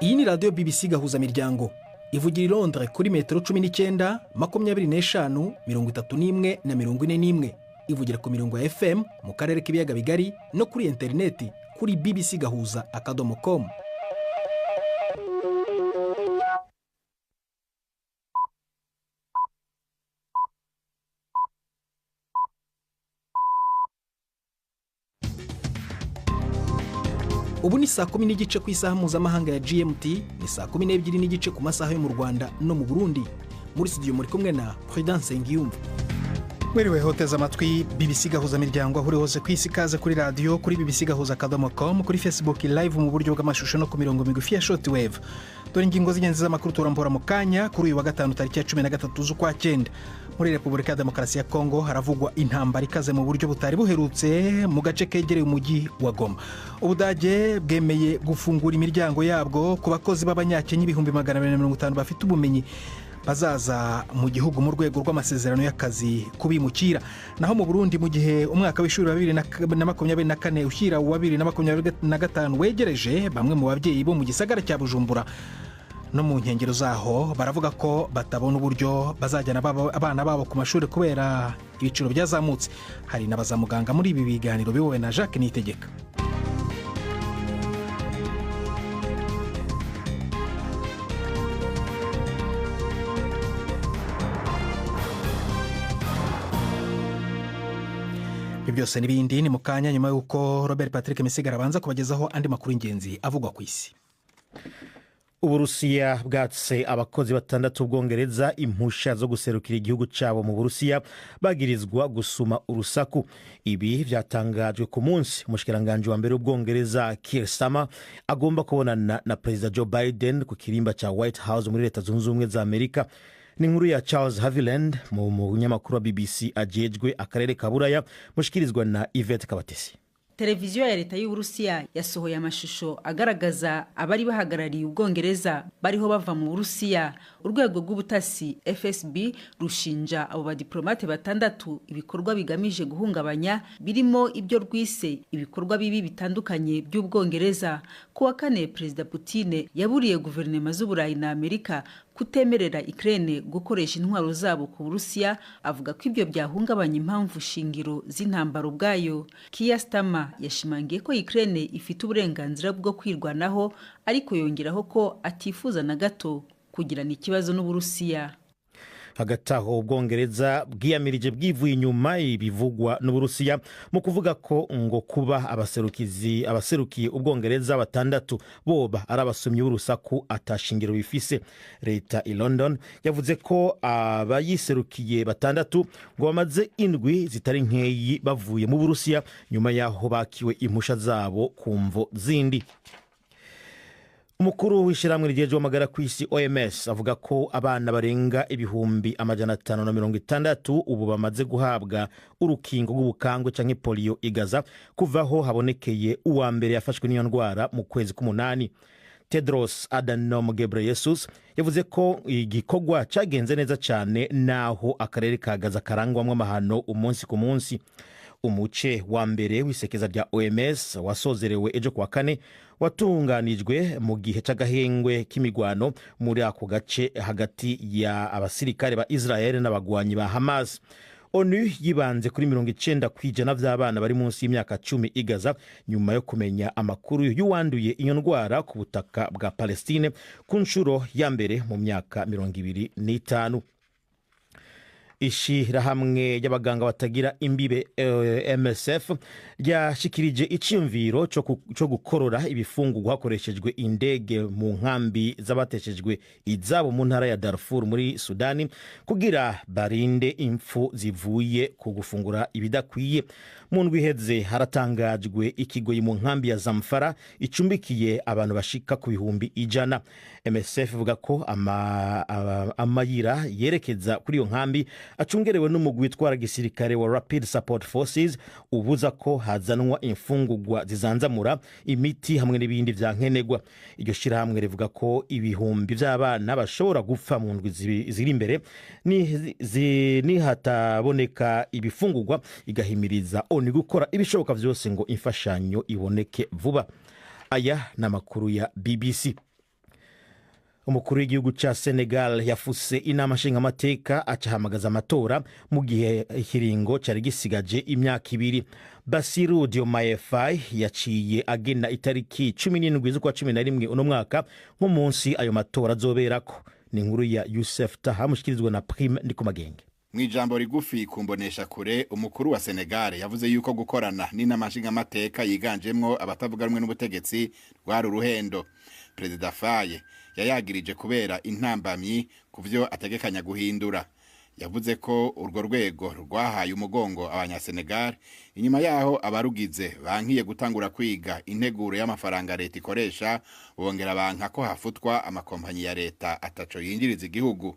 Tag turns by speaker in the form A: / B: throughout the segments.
A: Iyi ni radiyo BBC Gahuzamiryango, ivugira i Londres kuri metero 19, 25, 31 na 41. Ivugira ku mirongo ya FM mu karere k'ibiyaga bigari no kuri interineti kuri bbcgahuza.com. Ubu ni 10:30 ku isaha mpuzamahanga ya GMT, ni 12:30 ku masaha yo mu Rwanda no mu Burundi. Muri studio muri kumwe na Prudence Ngiyumva.
B: Mwiriwe hoteza amatwi BBC Gahuzamiryango aho uri hose ku isi. Ikaze kuri radiyo, kuri bbcgahuza.com, kuri Facebook Live mu buryo bw'amashusho no ku mirongo migufi ya shortwave. Dore ingingo z'ingenzi z'amakuru turambura mu kanya kuri uyu wa gatanu, tariki ya 13 z'ukwa cyenda. Muri Repubulika ya Demokarasi ya Kongo haravugwa intambara ikaze mu buryo butari buherutse mu gace kegereye umujyi wa Goma. Ubudage bwemeye gufungura imiryango yabwo ku bakozi b'Abanyakenya 250,000 bafite ubumenyi bazaza mu gihugu mu rwego rw'amasezerano y'akazi kubimukira. Naho mu Burundi, mu gihe umwaka w'ishuri wa 2024 ushyira uwa 2025 wegereje, bamwe mu babyeyi bo mu gisagara cya Bujumbura no mu nkengero zaho baravuga ko batabona uburyo bazajyana abana babo ku mashuri kubera ibiciro byazamutse. Hari na bazamuganga muri ibi biganiro biyobowe na Jacques Niyitegeka. Ibyo byose n'ibindi ni mu kanya, nyuma y'uko Robert Patrick Misigaro abanza kubagezaho andi makuru y'ingenzi avugwa ku isi.
C: Uburusiya bwatse abakozi batandatu bwongereza impusha zo guserukira igihugu cyabo mu Burusiya, bagirizwa gusuma urusaku. Ibi byatangajwe ku munsi umushikiranganji wa mbere w'Ubwongereza Keir Starmer agomba kubonana na Perezida Joe Biden ku kirimba cya White House muri Leta Zunze Ubumwe za Amerika. Ni inkuru ya Charles Haviland mu munyamakuru wa BBC ajejwe akarere ka Buraya, mushikirizwa na Yvette Kabatesi.
D: Televiziyo ya leta y'Uburusiya yasohoye amashusho agaragaza abari bahagarariye Ubwongereza bariho bava mu Burusiya. Urwego rw'ubutasi FSB rushinja abo badiplomate batandatu ibikorwa bigamije guhungabanya, birimo ibyo rwise ibikorwa bibi bitandukanye by'Ubwongereza. Ku wa kane, Perezida Putin yaburiye guverinoma z'Uburayi na Amerika kutemerera Ukraine gukoresha intwaro zabo ku Burusiya, avuga ko ibyo byahungabanya impamvu shingiro z'intambara ubwayo. Keir Starmer yashimangiye ko Ukraine ifite uburenganzira bwo kwirwanaho, ariko yongeraho ko atifuza na gato kugirana ikibazo n'Uburusiya.
C: Hagati aho, Ubwongereza bwiyamirije bwivuye inyuma ibivugwa n'Uburusiya mu kuvuga ko ngo kuba abaserukizi abaserukiye Ubwongereza batandatu boba ari abasomyi b'urusaku atashingiro bifise. Leta i London yavuze ko abayiserukiye batandatu ngo bamaze indwi zitari nkeyi bavuye mu Burusiya, nyuma y'aho bakiwe impusha zabo ku mvo zindi. Umukuru w'ishyirahamwe rijejwe amagara ku isi OMS avuga ko abana barenga 560,000 ubu bamaze guhabwa urukingo rw'ubukangwe canke polio i Gaza kuva aho habonekeye uwa mbere yafashwe n'iyo ndwara mu kwezi k'umunani. Tedros Adhanom Ghebreyesus yavuze ko igikorwa cyagenze neza cyane, naho akarere ka Gaza karangwamwo amahano umunsi ku munsi. Umuce wa mbere w'isekeza rya OMS wasozerewe ejo kuwa kane, watunganijwe mu gihe c'agahengwe k'imigwano muri ako gace hagati ya abasirikare ba Israel n'abagwanyi ba Hamas. ONU yibanze kuri 90% vy'abana bari munsi y'imyaka 10 i Gaza, nyuma yo kumenya amakuru y'uwanduye iyo ndwara ku butaka bwa Palestine ku nshuro ya mbere mu myaka 25. Ishirahamwe ry'abaganga batagira imbibe MSF ryashikirije iciyumviro cyo gukorora ibifungurwa hakoreshejwe indege mu nkambi z'abateshejwe izabo mu ntara ya Darfur muri Sudani, kugira barinde impfu zivuye ku gufungura ibidakwiye. Mu ndwi iheze haratangajwe ikigoyi mu nkambi ya Zamfara icumbikiye abantu bashika ku 100,000. MSF ivuga ko amayira yerekeza kuri iyo nkambi acungerewe n'umugwi witwara gisirikare wa Rapid Support Forces, ubuza ko hazanwa imfungurwa zizanzamura, imiti hamwe n'ibindi vya nkenerwa. Iryo shirahamwe rivuga ko ibihumbi vy'abana bashobora gupfa mu ndwi ziri imbere nihataboneka ibifungurwa, igahimiriza ONU gukora ibishoboka vyose ngo imfashanyo iboneke vuba. Aya ni amakuru ya BBC. Umukuru w'igihugu ca Senegal yafuse inama nshingamateka, acahamagaza amatora mu gihe ikiringo cari gisigaje imyaka 2. Basiru Diomaye Faye yaciye agena itariki 17 z'ukwa 11 uno mwaka nk'umunsi ayo matora azoberako. Ni inkuru ya Yusef Taha, mushikirizwa na Prime Ndikumagenge.
E: Mu ijambo rigufi kumbonesha kure, umukuru wa Senegal yavuze yuko gukorana n'inama nshingamateka yiganjemwo abatavuga rumwe n'ubutegetsi rwari uruhendo. Perezida Faye yayagirije kubera intambamyi ku vyo ategekanya guhindura. Yavuze ko urwo rwego rwahaye umugongo abanyasenegal inyuma yaho abarugize bankiye gutangura kwiga integuro y'amafaranga leta ikoresha, bongera banka ko hafutwa amakompanyi ya leta ataco yinjiriza igihugu.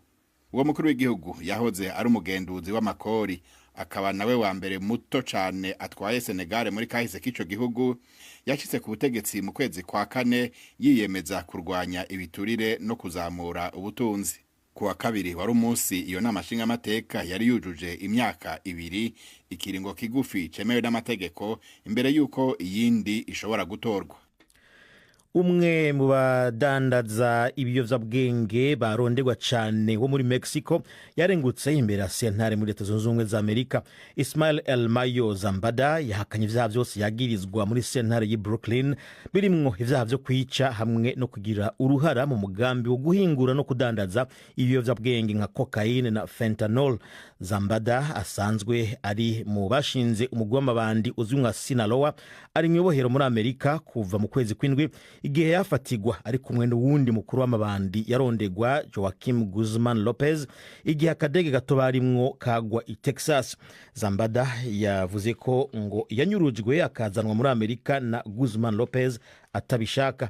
E: Uwo mukuru w'igihugu yahoze ari umugenduzi w'amakori, akaba nawe wa mbere muto cane atwaye Senegal muri kahise k'ico gihugu, yashitse ku butegetsi mu kwezi kwa kane yiyemeza kurwanya ibiturire no kuzamura ubutunzi. Ku wa kabiri wari umunsi iyo nama nshingamateka yari yujuje imyaka 2, ikiringo kigufi cemewe n'amategeko imbere y'uko iyindi ishobora gutorwa.
C: Umwe mu badandaza ibiyovyabwenge baronderwa cane wo muri Mexico yarengutse imbere ya sentare muri Leta Zunze Ubumwe za Amerika. Ismail El Mayo Zambada yahakanye ivyaha vyose yagirizwa muri sentare y'i Brooklyn, birimwo ivyaha vyo kwica hamwe no kugira uruhara mu mugambi wo guhingura no kudandaza ibiyovyabwenge nka cocaine na fentanyl. Zambada asanzwe ari mu bashinze umugwi w'amabandi uzwi nka Sinaloa, ari mw'ibohero muri Amerika kuva mu kwezi kw'indwi, igihe yafatigwa ari kumwe n'uwundi mukuru w'amabandi yarondegwa, Joaquim Guzman Lopez, igihe akadege gato barimwo kagwa i Texas. Zambada yavuze ko ngo yanyurujwe akazanwa muri Amerika na Guzman Lopez atabishaka.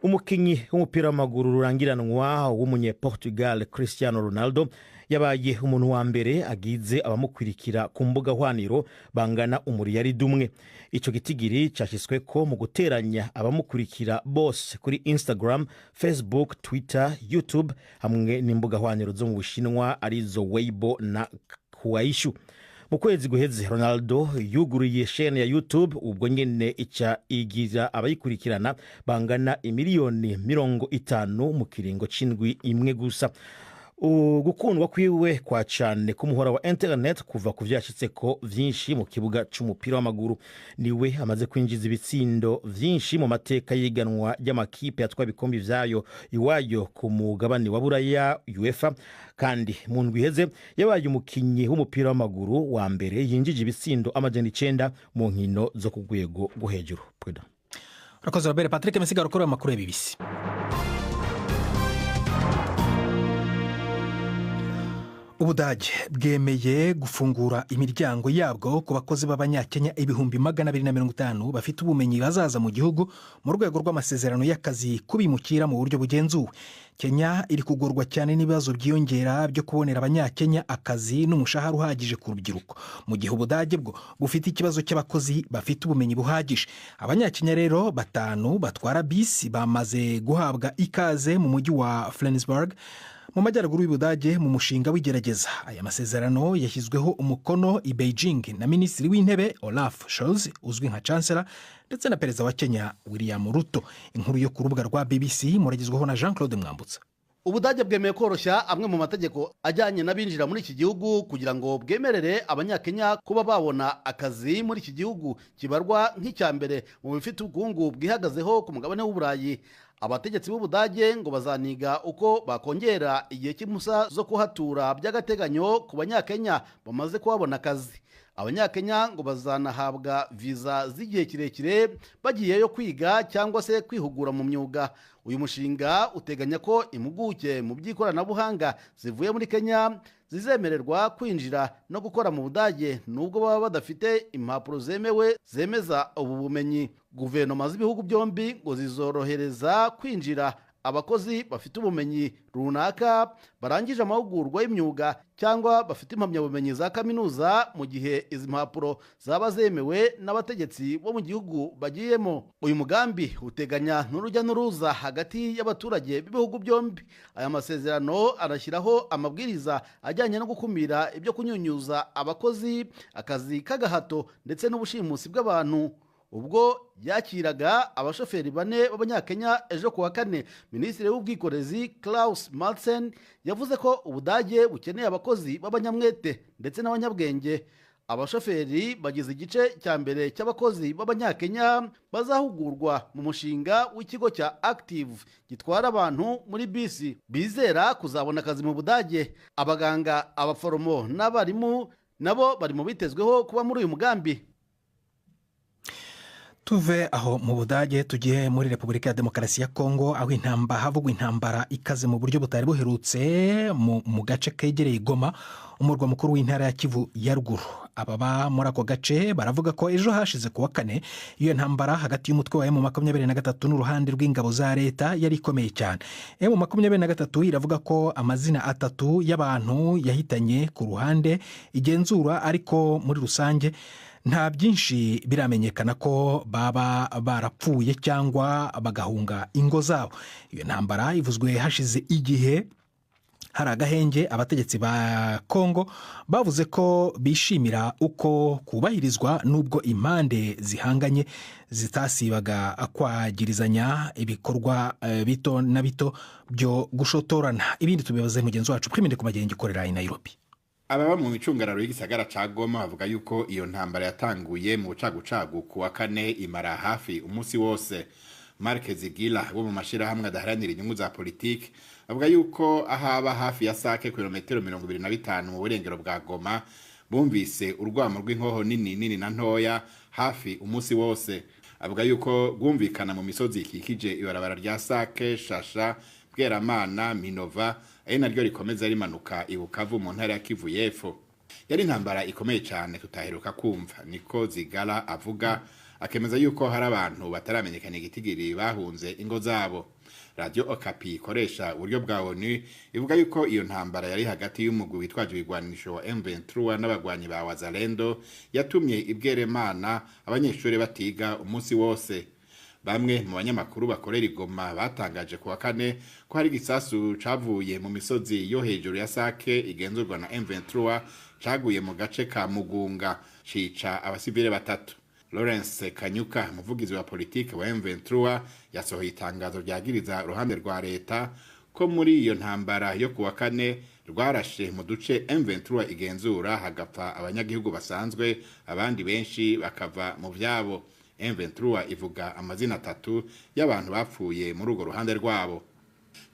C: Umukinyi w'umupira w'amaguru rurangiranwa w'umunye-Portugal Cristiano Ronaldo yabaye umuntu wa mbere agize abamukurikira ku mbuga hwaniro bangana umuriyaridi umwe. Ico gitigiri cashyizweko mu guteranya abamukurikira bose kuri Instagram, Facebook, Twitter, YouTube hamwe n'imbuga hwaniro zo mu Bushinwa arizo Weibo na Kuaishu. Mu kwezi guheze Ronaldo yuguruye shene ya YouTube, ubwo nyene ica igira abayikurikirana bangana imiliyoni 50 mu kiringo c'indwi imwe gusa. Gukundwa kwiwe kwa cane k'umuhora wa internet kuva ku vyashitseko vyinshi mu kibuga c'umupira w'amaguru. Niwe amaze kwinjiza ibitsindo vyinshi mu mateka y'iganwa ry'amakipe yatwaye ibikombe vyayo iwayo ku mugabane wa Buraya, UEFA. Kandi mu ndwi iheze yabaye umukinyi w'umupira w'amaguru wa mbere yinjije ibitsindo 900 mu nkino zo ku rwego rwo hejuru. Prudent.
B: Urakoze Robert. Patrick Misigaro kuri amakuru ya BBC. Ubudage bwemeye gufungura imiryango yabwo ku bakozi b'Abanyakenya 250,000 bafite ubumenyi bazaza mu gihugu mu rwego rw'amasezerano y'akazi kubimukira mu buryo bugenzuwe. Kenya iri kugorwa cyane n'ibibazo byiyongera byo kubonera Abanyakenya akazi n'umushahara uhagije ku rubyiruko, mu gihe Ubudage bwo bufite ikibazo cy'abakozi bafite ubumenyi buhagije. Abanyakenya rero batanu batwara bisi bamaze guhabwa ikaze mu mujyi wa Flensburg mu majyaruguru y'Ubudage mu mushinga w'igerageza. Aya masezerano yashyizweho umukono i Beijing na Minisitiri w'Intebe Olaf Scholz uzwi nka Chancellor, ndetse na Perezida wa Kenya William Ruto. Inkuru yo ku rubuga rwa BBC muragezwaho na Jean Claude Mwambutsa.
F: Ubudage bwemeye koroshya amwe mu mategeko ajyanye n'abinjira muri iki gihugu kugira ngo bwemerere Abanyakenya kuba babona akazi muri iki gihugu kibarwa nk'icya mbere mu bifite ubukungu bwihagazeho ku mugabane w'Uburayi. Abategetsi b'Ubudage ngo bazaniga uko bakongera igihe cy'impusa zo kuhatura by'agateganyo ku Banyakenya bamaze kuhabona akazi. Abanyakenya ngo bazanahabwa viza z'igihe kirekire bagiyeyo kwiga cyangwa se kwihugura mu myuga. Uyu mushinga uteganya ko impuguke mu by'ikoranabuhanga zivuye muri Kenya zizemererwa kwinjira no gukora mu Budage nubwo baba badafite impapuro zemewe zemeza ubu bumenyi. Guverinoma z'ibihugu byombi ngo zizorohereza kwinjira abakozi bafite ubumenyi runaka, barangije amahugurwa y'imyuga cyangwa bafite impamyabumenyi za kaminuza, mu gihe izi mpapuro zaba zemewe n'abategetsi bo mu gihugu bagiyemo. Uyu mugambi uteganya n'urujya n'uruza hagati y'abaturage b'ibihugu byombi. Aya masezerano anashyiraho amabwiriza ajyanye no gukumira ibyo kunyunyuza abakozi, akazi k'agahato ndetse n'ubushimusi bw'abantu. Ubwo yakiraga abashoferi bane b'Abanyakenya ejo kuwa kane, Minisitiri w'Ubwikorezi Klaus Matsen yavuze ko Ubudage bukeneye abakozi b'abanyamwete ndetse n'abanyabwenge. Abashoferi bagize igice cya mbere cy'abakozi b'Abanyakenya bazahugurwa mu mushinga w'ikigo cya Active gitwara abantu muri bisi, bizera kuzabona akazi mu Budage. Abaganga, abaforomo n'abarimu nabo bari mu bitezweho kuba muri uyu mugambi.
B: Tuve aho mu Budage tugiye muri Repubulika ya Demokarasi ya Kongo, aho havugwa intambara ikaze mu buryo butari buherutse mu gace kegereye Goma, umurwa mukuru w'intara ya Kivu ya Ruguru. Ababa muri ako gace baravuga ko ejo hashize kuwa kane iyo ntambara hagati y'umutwe wa M23 n'uruhande rw'ingabo za leta yari ikomeye cyane. M23 iravuga ko amazina 3 y'abantu yahitanye ku ruhande igenzura, ariko muri rusange nta byinshi biramenyekana ko baba barapfuye cyangwa bagahunga ingo zabo. Iyo ntambara ivuzwe hashize igihe hari agahenge. Abategetsi ba Kongo bavuze ko bishimira uko kubahirizwa nubwo impande zihanganye zitasibaga kwagirizanya ibikorwa bito na bito byo gushotorana. Ibindi tubibaze mugenzi wacu Primende ku Magenge ikorera i Nairobi.
E: Ababa mu micungararo y'igisagara ca Goma bavuga yuko iyo ntambara yatanguye mu bucagucagu kuwa kane imara hafi umunsi wose. Mark Zigila wo mu mashirahamwe adaharanira inyungu za politiki avuga yuko ahaba hafi ya Sake, kilometero 25 mu burengero bwa Goma, bumvise urwamo rw'inkoho nini nini na ntoya hafi umunsi wose. Avuga yuko rwumvikana mu misozi ikikije ibarabara rya Sake, Shasha, Bweramana, Minova, ari naryo rikomeza rimanuka i Bukavu mu ntara ya Kivu y'Epfo. Yari intambara ikomeye cyane tutaheruka kumva, niko Zigala avuga, akemeza yuko hari abantu bataramenyekana igitigiri bahunze ingo zabo. Radio Okapi ikoresha uburyo bwa ONU ivuga yuko iyo ntambara yari hagati y'umugwi witwaje ibigwanisho wa M23 n'abagwanyi ba Wazalendo yatumye ibweremana abanyeshuri batiga umunsi wose. Bamwe mu banyamakuru bakorera Igoma batangaje kuwa kane ko hari igisasu cavuye mu misozi yo hejuru ya Sake igenzurwa na M23 caguye mu gace ka Mugunga cica abasivile 3. Lawrence Kanyuka, umuvugizi wa politike wa M23, yasohoye itangazo ryagiriza uruhande rwa leta ko muri iyo ntambara yo kuwa kane rwarashe mu duce M23 igenzura, hagapfa abanyagihugu basanzwe, abandi benshi bakava mu vyabo. M23 ivuga amazina 3 y'abantu bapfuye muri urwo ruhande rwabo.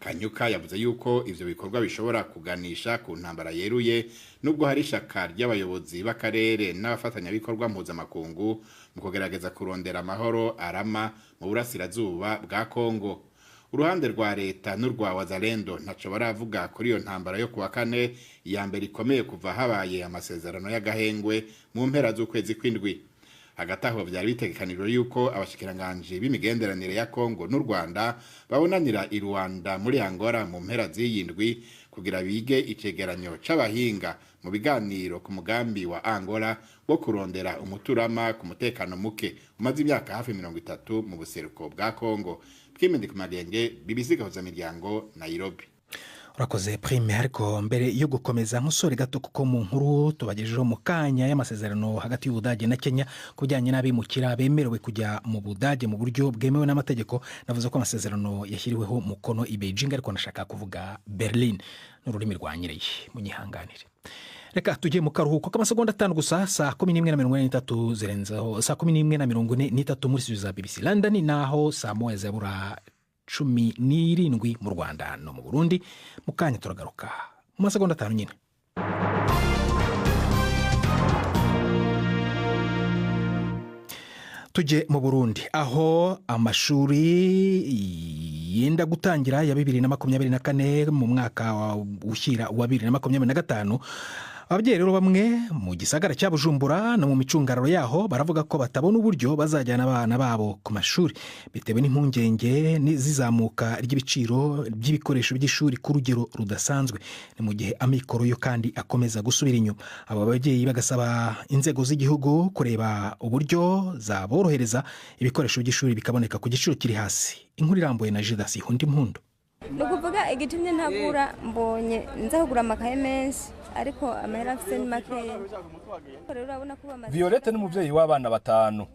E: Kanyuka yavuze yuko ivyo bikorwa bishobora kuganisha ku ntambara yeruye, nubwo hari ishaka ry'abayobozi b'akarere n'abafatanyabikorwa mpuzamakungu mu kugerageza kurondera amahoro arama mu burasirazuba bwa Kongo. Uruhande rwa leta n'urwa Wazalendo ntaco baravuga kuri iyo ntambara yo kuwa kane, iya mbere ikomeye kuva habaye amasezerano y'agahengwe mu mpera z'ukwezi kw'indwi. Hagati aho byari bitegekanijwe yuko abashikiranganje b'imigenderanire ya Kongo n'u Rwanda babonanira i Rwanda muri Angola mu mpera z'iyindwi kugira bige icegeranyo c'abahinga mu biganiro ku mugambi wa Angola wo kurondera umuturama ku mutekano muke umaze imyaka hafi 30 mu buseruko bwa Kongo. Twimende ku Magenge, BBC Gahuza Miryango, Nairobi.
B: Urakoze Prime. Ariko mbere yo gukomeza nk'usore gato, kuko mu nkuru tubagejejeho mu kanya y'amasezerano hagati y'Ubudage na Kenya ku bijyanye n'abimukira bemerewe kujya mu Budage mu buryo bwemewe n'amategeko, navuze ko amasezerano yashyiriweho mukono i Beijing, ariko nashaka kuvuga Berlin n'ururimi rwanyereye, munyihanganire. Reka tujye mu karuhuko k'amasegonda 5 gusa. Saa 11:43 zirenzeho, saa 11:43 muri studio za BBC London, naho saa 1 zabura 17 mu Rwanda no mu Burundi. Mu kanya turagaruka mu masegonda 5 nyine. Tujye mu Burundi, aho amashuri yenda gutangira ya 2024 mu mwaka ushyira wa 2025. Ababyeyi rero bamwe mu gisagara cya Bujumbura no mu micungararo yaho baravuga ko batabona uburyo bazajyana abana babo ku mashuri bitewe n'impungenge n'izizamuka ry'ibiciro by'ibikoresho by'ishuri ku rugero rudasanzwe. Ni mu gihe amikoro yo kandi akomeza gusubira inyuma. Aba babyeyi bagasaba inzego z'igihugu kureba uburyo zaborohereza ibikoresho by'ishuri bikaboneka ku giciro kiri hasi. Inkuru irambuye na Judas Ihundi Mpundu.
G: Nukuvuga igitumye ntagura, mbonye nza kugura amakaye menshi ariko amahera afise ni makeya.
H: Violette n'umuvyeyi w'abana 5.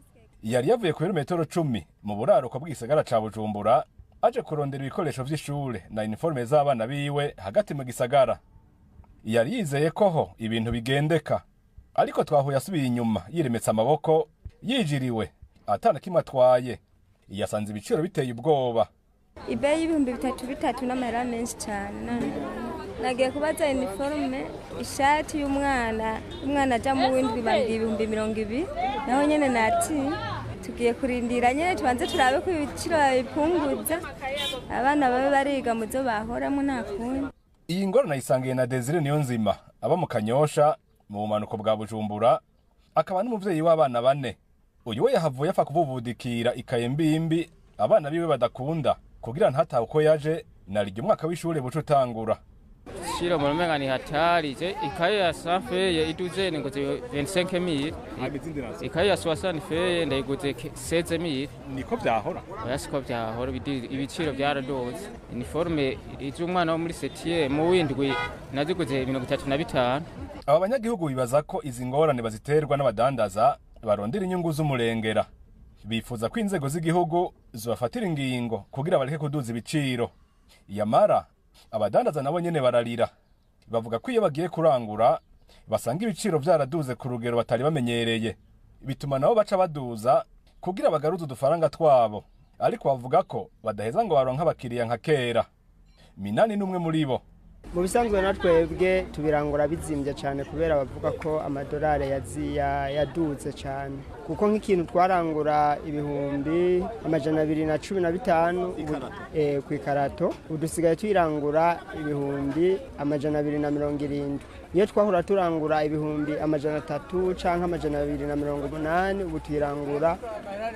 H: Yari yavuye ku birometero 10 mu buraruko bw'igisagara ca Bujumbura aje kurondera ibikoresho vy'ishure na uniforme z'abana biwe hagati mu gisagara. Yari yizeye koho ibintu bigendeka, ariko twahuye asubiye inyuma yiremetse amaboko, yijiriwe atana kimwe atwaye. Yasanze ibiciro biteye ubwoba.
G: Ibeyi 3000 n'amahera menshi cyane. None nagiye kubaza uniforme, ishati y'umwana, umwana aja mu windwi bambwiye 20,000, naho nyene nati tugiye kurindira nyene tubanze turabe ko ibiciro babipunguza, abana babe bariga muzo bahoramo nta kundi.
H: Iyi ngorane ayisangiye na Desire Niyonzima aba mu Kanyosha mu bumanuko bwa Bujumbura, akaba n'umuvyeyi w'abana 4. Uyu we yahavuye apfa kububudikira ikaye mbimbi abana biwe badakunda kugira ntatawe uko yaje nariryo umwaka w'ishure buca utangura.
I: Shira murumenga ni hatari je ikaye ya safeye iduze ngoze 25000, ikaye ya 60 feye ndayiguze 16000.
H: Niko vyahora?
I: Oya siko vyahora, ibiciro byaradoze. Uniforme iz'umwana wo muri 7e mu windwi naziguze 35.
H: Aba banyagihugu bibaza ko izi ngorane baziterwa n'abadandaza barondera inyungu z'umurengera. Bifuza ko inzego z'igihugu zibafatira ingingo kugira bareke kuduza ibiciro. Yamara abadandaza nabo nyene bararira, bavuga ko iyo bagiye kurangura basanga ibiciro vyaraduze ku rugero batari bamenyereye, bituma nabo baca baduza kugira bagaruze udufaranga twabo, ariko bavuga ko badaheza ngo baronke abakiriya nka kera. Minani n'umwe muri bo.
J: Mu bisanzwe natwebwe tubirangura bizimbye cyane kubera bavuga ko amadolari yaduze cyane, kuko nk'ikintu twarangura 215,000 ku ikarato, udusigaye tuyirangura 270,000. Iyo twahora turangura 300,000 canke 280,000, ubu tuyirangura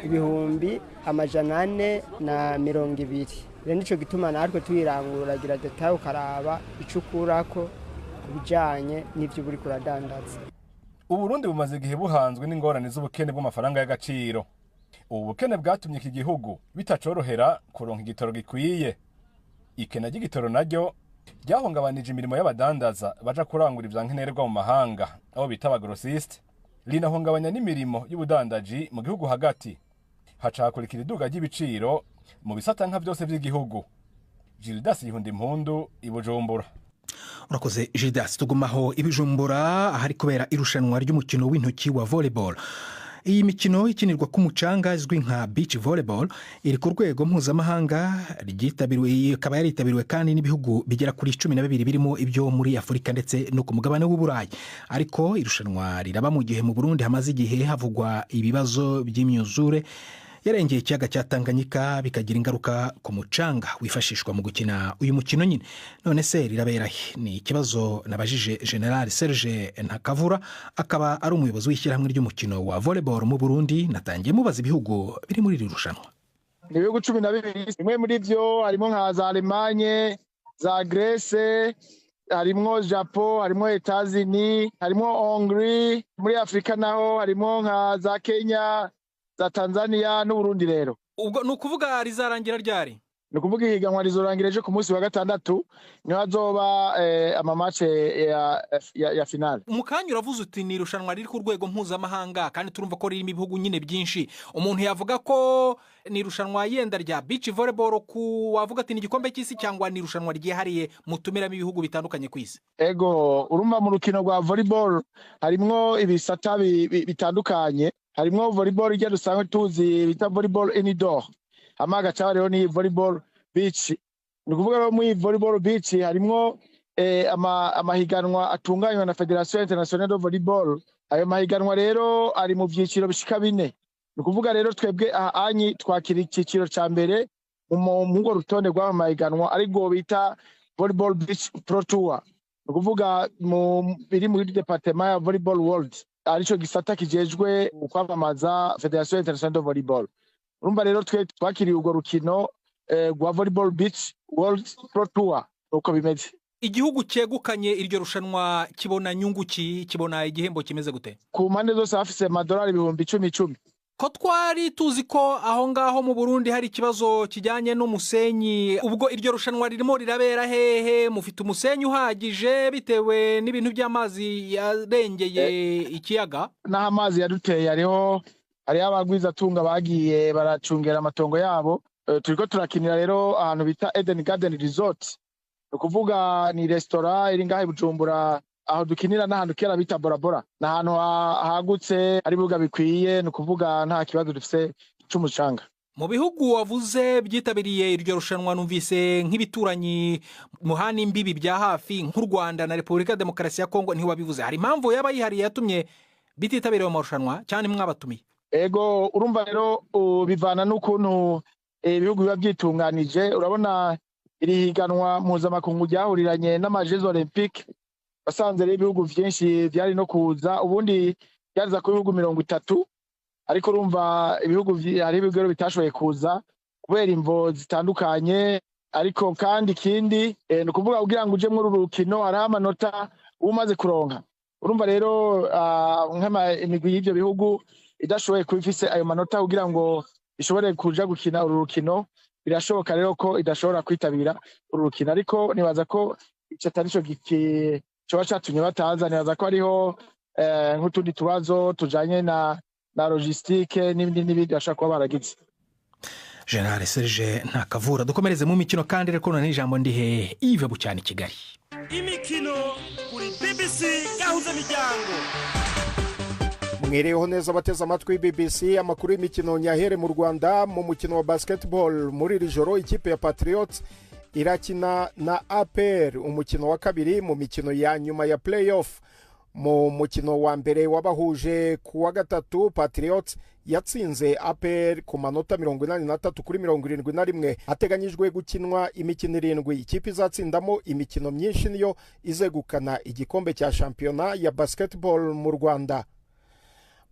J: 420,000. Rero nico gituma natwe tuyirangura gira detail ukaraba ico ukurako kubijanye n'ivyo uri kuradandaza.
H: Uburundi bumaze igihe buhanzwe n'ingorane z'ubukene bw'amafaranga y'agaciro. Ubu bukene bwatumye iki gihugu bitacorohera kuronka igitoro gikwiye. Ikena ry'igitoro naryo ryahungabanije imirimo y'abadandaza baja kurangura ivya nkenerwa mu mahanga, abo bita abagrosiste, rinahungabanya n'imirimo y'ubudandaji mu gihugu hagati. Hacakurikira iduga ry'ibiciro mu bisata nka byose by'igihugu. Gildas Yihundimpundu, i Bujumbura.
B: Urakoze Gildas. Tugumaho ibijumbura ahari kubera irushanwa ry'umukino w'intoki wa volleyball. Iyi mikino ikinirwa ku mucanga izwi nka beach volleyball iri ku rwego mpuzamahanga, ryitabiriwe, ikaba yaritabiriwe kandi n'ibihugu bigera kuri 12 birimo ibyo muri Afurika ndetse no ku mugabane w'Uburayi. Ariko irushanwa riraba mu gihe mu Burundi hamaze igihe havugwa ibibazo by'imyuzure yarengeye ikiyaga cya Tanganyika, bikagira ingaruka ku mucanga wifashishwa mu gukina uyu mukino nyine. None se rirabera he? Ni ikibazo nabajije General Serge Ntakavura, akaba ari umuyobozi w'ishyirahamwe ry'umukino wa volleyball mu Burundi. Natangiye mubaza ibihugu biri muri iri rushanwa.
K: Ni ibihugu 12. Bimwe muri byo harimo nka za Allemagne, za Grèce, harimwo Japon, harimwo Etats-Unis, harimwo Hongrie. Muri Afurika naho harimo nka za Kenya, za Tanzania n'Uburundi rero.
B: Ubwo ni ukuvuga rizarangira ryari?
K: Ni ukuvuga ihiganwa rizorangira ejo ku munsi wa gatandatu, niho hazoba ama match ya finale.
B: Mu kanya uravuze uti ni irushanwa riri ku rwego mpuzamahanga, kandi turumva ko ririmo ibihugu nyine byinshi. Umuntu yavuga ko ni irushanwa yenda rya beach volleyball, ku wavuga ati ni igikombe cy'isi, cyangwa ni irushanwa ryihariye mutumiramo ibihugu bitandukanye ku isi?
K: Ego, urumva mu rukino rwa volleyball harimwo ibisata bitandukanye. Harimwo volleyball ijya dusanzwe tuzi bita volleyball indoor, hama hagaca hariho ni volleyball beach. Ni ukuvuga rero muri volleyball beach harimwo amahiganwa atunganywa na Fédération Internationale de Volleyball. Ayo mahiganwa rero ari mu vyiciro bishika bine. Ni ukuvuga rero twebwe aha anyi twakira icyiciro ca mbere mu urwo rutonde rw'ayo mahiganwa, aribwo bita Volleyball Beach Pro Tour. Ni ukuvuga mu biri muri département ya Volleyball World, arico gisata kijejwe kwamamaza Fédération Internationale de Volleyball. Urumva rero twe twakiriye urwo rukino rwa Volleyball Beach World Pro Tour, uko bimeze.
B: Igihugu cyegukanye iryo rushanwa kibona nyungu ki? Kibona igihembo kimeze gute?
K: Ku mpande zose hafise amadolari 10,000, 10,000.
B: Ko twari tuzi ko aho ngaho mu Burundi hari ikibazo kijyanye n'umusenyi, ubwo iryo rushanwa ririmo rirabera hehe? Mufite umusenyi uhagije bitewe n'ibintu by'amazi yarengeye ikiyaga?
K: N'aho amazi yaduteye, hariho Hariho abagwizatunga bagiye baracungera amatongo yabo. Turiko turakinira rero ahantu bita Eden Garden Resort, ni ukuvuga ni resitora iri ngaha i Bujumbura. Aho dukinira n'ahantu kera bita Borabora, ni ahantu hagutse, hari ibibuga bikwiye, ni ukuvuga nta kibazo dufise c'umucanga.
B: Mu bihugu wavuze byitabiriye iryo rushanwa, numvise nk'ibituranyi muhana imbibi bya hafi nk'u Rwanda na Repubulika ya Demokarasi ya Kongo ntiwabivuze. Hari impamvu yaba yihariye yatumye bititabiriye ayo marushanwa cyane mwabatumiye?
K: Ego, urumva rero bivana n'ukuntu ibihugu biba byitunganije. Urabona iri higanwa mpuzamakungu ryahuriranye n'ama Jeux Olympiques, wasanze rero ibihugu vyinshi vyari no kuza. Ubundi byariza ku bihugu 30, ariko urumva ibihugu hari ibihugu rero bitashoboye kuza kubera imvo zitandukanye. Ariko kandi ikindi ni ukuvuga kugira ngo uje muri uru rukino hariho amanota uba umaze kuronka. Urumva rero imigwi y'ivyo bihugu idashoboye kuba ifise ayo manota kugira ngo ishobore kuja gukina uru rukino, birashoboka rero ko idashobora kwitabira uru rukino. Ariko nibaza ko ico atari co coba catumye bataza. Nibaza ko hariho nk'utundi tubazo tujanye na logistique n'ibindi n'ibindi bashobora kuba baragize.
B: General Serge Ntakavura, dukomereze mu mikino kandi rero none ijambo ndihe Yves Bucyana i Kigali.
L: Imikino kuri BBC Gahuza Miryango.
M: Mwireho neza abateze amatwi BBC. Amakuru y'imikino nyahere mu Rwanda. Mu mukino wa basketball, muri iri joro ikipe ya Patriots irakina na APR, umukino wa kabiri mu mikino ya nyuma ya playoff. Mu mukino wa mbere wabahuje ku wa gatatu, Patriots yatsinze APR ku manota 83 kuri 71. Hateganyijwe gukinwa imikino irindwi. Ikipe izatsindamo imikino myinshi niyo izegukana igikombe cya shampiyona ya basketball mu Rwanda.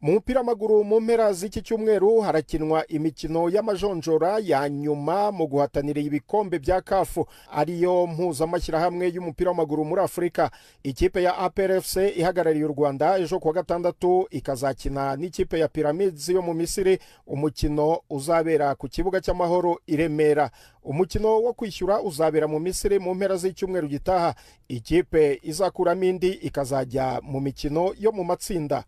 M: Mu mupira w'amaguru, mu mpera z'iki cyumweru harakinwa imikino y'amajonjora ya nyuma mu guhatanira ibikombe bya CAF, ariyo mpuzamashyirahamwe y'umupira w'amaguru muri Afurika. Ikipe ya APRFC ihagarariye u Rwanda ejo kuwa gatandatu ikazakina n'ikipe ya Pyramids yo mu Misiri, umukino uzabera ku kibuga cy'Amahoro i Remera. Umukino wo kwishyura uzabera mu Misiri mu mpera z'icyumweru gitaha. Ikipe izakuramo indi ikazajya mu mikino yo mu matsinda.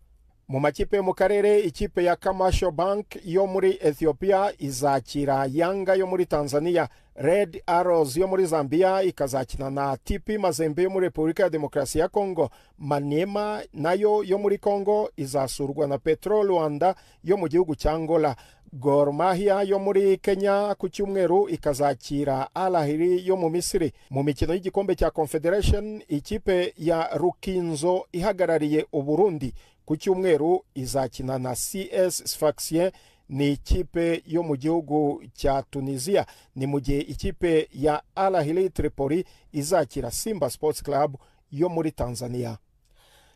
M: Mu makipe yo mu karere, ikipe ya Commercial Bank yo muri Ethiopia izakira Yanga yo muri Tanzania. Red Arrows yo muri Zambia ikazakina na TP Mazembe yo muri Repubulika ya Demokarasi ya Congo. Maniema nayo yo muri Congo izasurwa na Petro Rwanda yo mu gihugu cya Angola. Gor Mahia yo muri Kenya ku cyumweru ikazakira Al Ahly yo mu Misiri. Mu mikino y'igikombe cya Confederation, ikipe ya Rukinzo ihagarariye Uburundi ku cyumweru izakina na CS Sfaxien, ni ikipe yo mu gihugu cya Tunisia. Ni mu gihe ikipe ya Al Ahly Tripoli izakira Simba Sports Club yo muri Tanzania.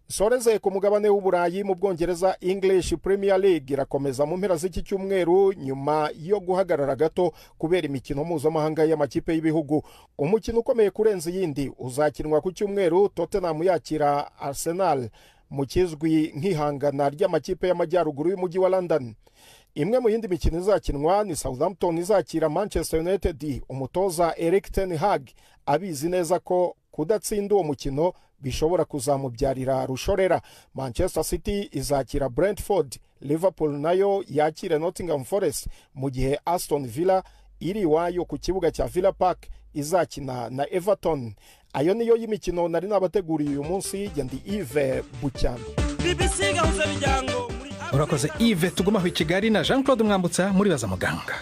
M: Nsoreze ku mugabane w'Uburayi. Mu Bwongereza, English Premier League irakomeza mu mpera z'iki cyumweru nyuma yo guhagarara gato kubera imikino mpuzamahanga y'amakipe y'ibihugu. Umukino ukomeye kurenza iyindi uzakinwa ku cyumweru, Tottenham yakira Arsenal mu kizwi nk'ihangana ry'amakipe y'amajyaruguru y'umujyi wa London. Imwe mu yindi mikino izakinwa ni Southampton izakira Manchester United. Umutoza Erik ten Hag abizi neza ko kudatsinda uwo mukino bishobora kuzamubyarira rushorera. Manchester City izakira Brentford, Liverpool nayo yakira Nottingham Forest, mu gihe Aston Villa iri iwayo ku kibuga cya Villa Park izakina na Everton. Ayo niyo y'imikino nari nabateguriye uyu munsi. Ndi Yves Bucyana.
L: BBC Gahuza Miryango.
B: Urakoze Yves. Tugumaho i Kigali na Jean Claude Mwambutsa muri Baza Muganga.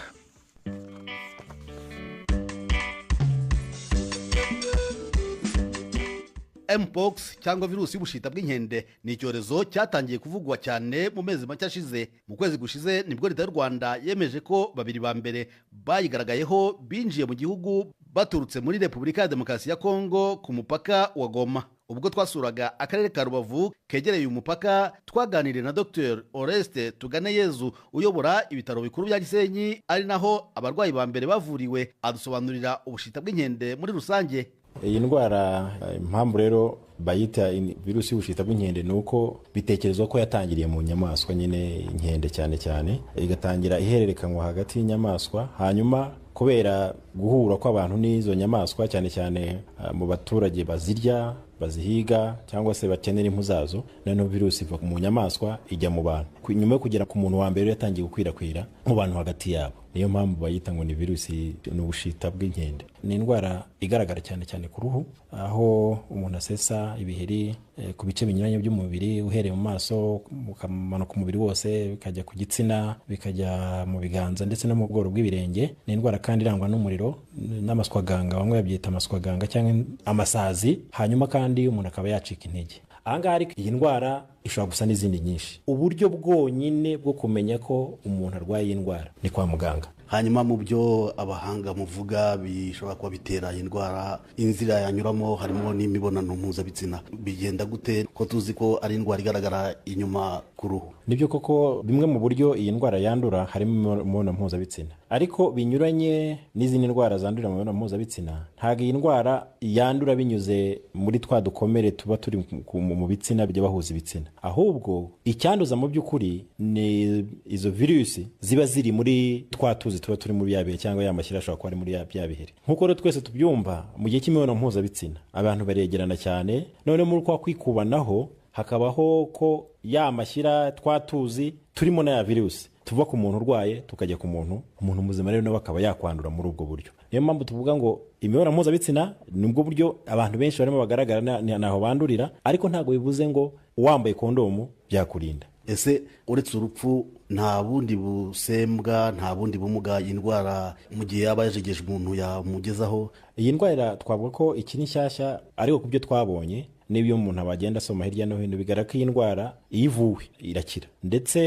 F: Mpox cyangwa virusi y'ubushita bw'inkende ni icyorezo cyatangiye kuvugwa cyane mu mezi make ashize. Mu kwezi gushize nibwo Leta y'u Rwanda yemeje ko babiri ba mbere bayigaragayeho binjiye mu gihugu baturutse muri Repubulika ya Demokarasi ya Kongo ku mupaka wa Goma. Ubwo twasuraga akarere ka Rubavu kegereye uyu mupaka, twaganiriye na Dr Oreste Tuganeyezu uyobora ibitaro bikuru bya Gisenyi, ari naho abarwayi ba mbere bavuriwe, adusobanurira ubushita bw'inkende muri rusange.
N: Iyi ndwara, impamvu rero bayita virusi y'ubushita bw'inkende ni uko bitekerezwa ko yatangiriye mu nyamaswa nyine, inkende cyane cyane, igatangira ihererekanywa hagati y'inyamaswa. Hanyuma kubera guhura kw'abantu n'izo nyamaswa, cyane cyane mu baturage bazirya. bazihiga cyangwa se bakenera impu zazo. Noneho virusi iva mu nyamaswa ijya mu bantu, nyuma yo kugera ku muntu wa mbere yatangiye gukwirakwira mu bantu hagati yabo. Niyo mpamvu bayita ngo ni virusi, ni ubushita bw'inkende. Ni indwara igaragara cyane cyane ku ruhu, aho umuntu asesa ibiheri ku bice binyuranye by'umubiri, uhereye mu maso ukamanuka umubiri wose, bikajya ku gitsina, bikajya mu biganza ndetse no mu bworo bw'ibirenge. Ni indwara kandi irangwa n'umuriro n'amaswaganga, bamwe babyita amaswaganga cyangwa amasazi, hanyuma kandi umuntu akaba yacika intege. Ahangaha ariko iyi ndwara ishobora gusa n'izindi nyinshi. Uburyo bwonyine bwo kumenya ko umuntu arwaye iyi ndwara ni kwa muganga.
F: Hanyuma mu byo abahanga muvuga bishobora kuba bitera iyi ndwara, inzira yanyuramo harimo n'imibonano mpuzabitsina. Bigenda gute ko tuzi ko ari indwara igaragara inyuma ku ruhu?
N: Nibyo koko, bimwe mu buryo iyi ndwara yandura harimo imibonano mpuzabitsina, ariko binyuranye n'izindi ndwara zandurira mu mibonano mpuzabitsina. Ntabwo iyi ndwara yandura binyuze muri twa dukomere tuba turi mu bitsina by'abahuza ibitsina, ahubwo icyanduza mu by'ukuri ni izo virusi ziba ziri muri twa tuzi tuba turi muri ya bihe, cyangwa ya mashyira ashobora kuba ari muri bya biheri. Nk'uko rero twese tubyumva, mu gihe cy'imibonano mpuzabitsina abantu baregerana cyane, none muri kwa kwikubanaho hakabaho ko ya mashyira twa tuzi turimo na ya virusi tuva ku muntu urwaye tukajya ku muntu muzima, rero nawe akaba yakwandura muri ubwo buryo. Niyo mpamvu tuvuga ngo imibonano mpuzabitsina nibwo buryo abantu benshi barimo bagaragara naho bandurira, ariko ntabwo bivuze ngo wambaye kondomu byakurinda.
F: Ese uretse urupfu nta bundi busembwa, nta bundi bumuga indwara mu gihe yaba yajegeje umuntu yamugezaho?
N: Iyi ndwara twavuga ko ikiri nshyashya, ariko ku byo twabonye n'ibyo umuntu abagenda asoma hirya no hino bigaragara ko iyi ndwara iyo ivuwe irakira, ndetse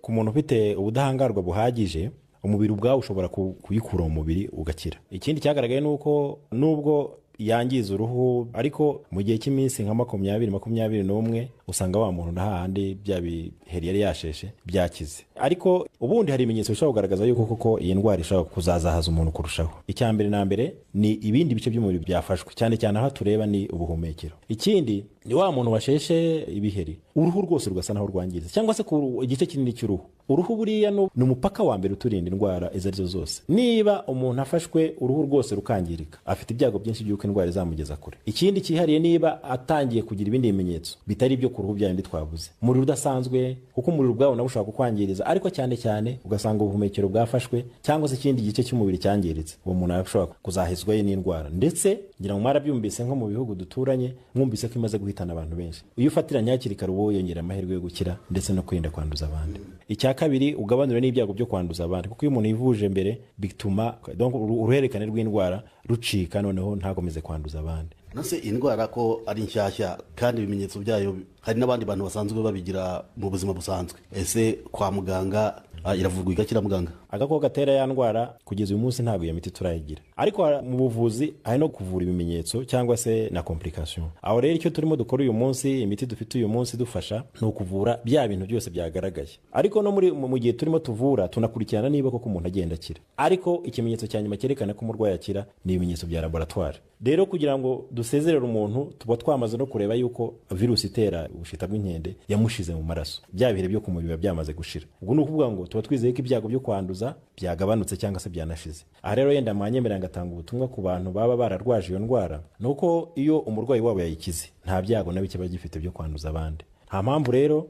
N: ku muntu ufite ubudahangarwa buhagije umubiri ubwawo ushobora kuyikura mu mubiri ugakira. Ikindi cyagaragaye ni uko nubwo yangiza uruhu, ariko mu gihe cy'iminsi nka 20 21 usanga wa muntu n'ahandi bya biheri yari yasheshe byakize. Ariko ubundi hari ibimenyetso bishobora kugaragaza yuko koko iyi ndwara ishobora kuzazahaza umuntu kurushaho. Icya mbere na mbere ni ibindi bice by'umubiri byafashwe, cyane cyane aho tureba ni ubuhumekero. Ikindi ni wa muntu washeshe ibiheri, uruhu rwose rugasa naho rwangiritse, cyangwa se ku igice kinini cy'uruhu. Uruhu buriya ni umupaka wa mbere uturinda indwara izo arizo zose. Niba umuntu afashwe uruhu rwose rukangirika, afite ibyago byinshi by'uko indwara izamugeza kure. Ikindi cyihariye, niba atangiye kugira ibindi bimenyetso bitari ibyo ku ruhu bya bindi twavuze, umuriro udasanzwe, kuko umuriro ubwawo nawo ushobora kukwangiriza, ariko cyane cyane ugasanga ubuhumekero bwafashwe cyangwa se ikindi gice cy'umubiri cyangiritse, uwo muntu ashobora kuzahizwa n'indwara. Ndetse ngira ngo mwarabyumvise nko mu bihugu duturanye, mwumvise ko imaze guhitana abantu benshi. Iyo ufatiranye hakiri kare uba wiyongera amahirwe yo gukira ndetse no kwirinda kwanduza abandi. Icya kabiri, ugabanura n'ibyago byo kwanduza abandi, kuko iyo umuntu yivuje mbere bituma donc uruhererekane rw'indwara rucika, noneho ntakomeze kwanduza abandi.
F: Nase indwara ko ari nshyashya kandi ibimenyetso byayo hari n'abandi bantu basanzwe babigira mu buzima busanzwe, ese kwa muganga iravurwa igakira muganga?
N: Agakoko gatera ya ndwara kugeza uyu munsi ntabwo iyo miti turayigira, ariko mu buvuzi hari no kuvura ibimenyetso cyangwa se na complication. Aho rero icyo turimo dukora uyu munsi, imiti dufite uyu munsi dufasha ni ukuvura bya bintu byose byagaragaye, ariko no muri mu gihe turimo tuvura tunakurikirana niba koko umuntu agenda akira. Ariko ikimenyetso cya nyuma cyerekana ko umurwayi akira ni ibimenyetso bya laboratoire. Rero kugira ngo dusezerere umuntu tuba twamaze no kureba yuko virusi itera ubushita bw'inkende yamushize mu maraso, bya bihe byo ku mubiri biba byamaze gushira. Ubwo ni ukuvuga ngo tuba twizeye ko ibyago byo kwanduza byagabanutse cyangwa se byanashize. Aha rero yenda mwanyemera ngatanga ubutumwa ku bantu baba bararwaje iyo ndwara, nuko iyo umurwayi wabo yayikize nta byago na bike bagifite byo kwanduza abandi. Nta mpamvu rero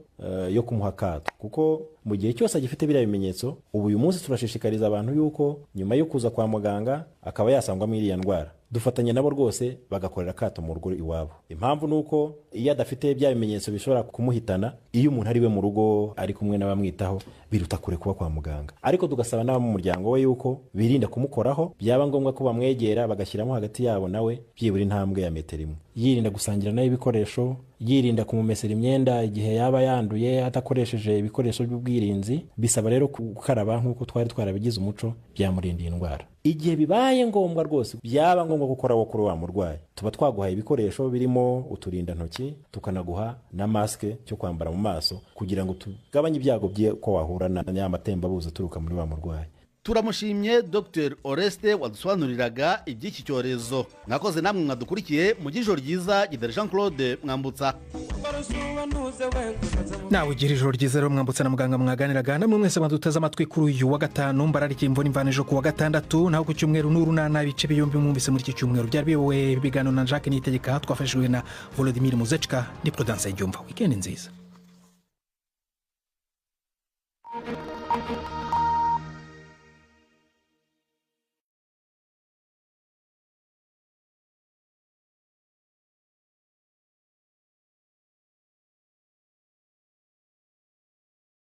N: yo kumuha akato, kuko mu gihe cyose agifite biriya bimenyetso. Ubu uyu munsi turashishikariza abantu yuko nyuma yo kuza kwa muganga akaba yasangwamo iriya ndwara, dufatanya nabo rwose bagakorera akato mu rugo iwabo. Impamvu nuko iyo adafite bya bimenyetso bishobora kumuhitana, iyo umuntu ari we mu rugo ari kumwe n'abamwitaho biruta kure kuba kwa muganga. Ariko tugasaba n'abo mu muryango we yuko birinda kumukoraho, byaba ngombwa ko bamwegera bagashyiramo hagati yabo nawe byibura intambwe ya metero imwe, yirinda gusangira nawe ibikoresho, yirinda kumumesera imyenda igihe yaba yanduye adakoresheje ibikoresho by'ubwirinzi. Bisaba rero gukaraba nk'uko twari twarabigize umuco, byamurinda indwara. Igihe bibaye ngombwa rwose, byaba ngombwa gukora wo kuri wa murwayi, tuba twaguhaye ibikoresho birimo uturindantoki, tukanaguha na maske cyo kwambara mu maso kugira ngo tugabanye ibyago bye ko wahura na ya matembabuzi aturuka muri wa murwayi.
F: Turamushimye Dr Oreste wadusobanuriraga iby'iki cyorezo. Mwakoze namwe mwadukurikiye mu ijoro ryiza. Gidere Jean Claude Mwambutsa.
B: Nawe ugira ijoro ryiza rero, Mwambutsa na muganga mwaganiraga. Namwe mwese mwaduteze amatwi kuri uyu wa gatanu, mbararikiye imvura imvana ejo ku wa gatandatu. Naho ku cyumweru n'urunana, ibice byombi mwumvise muri iki cyumweru byari biyobowe ibiganiro na Jacques Niyitegeka, twafashijwe na Volodimir Muzecka. Ni Prudence Yumva. Wikendi nziza.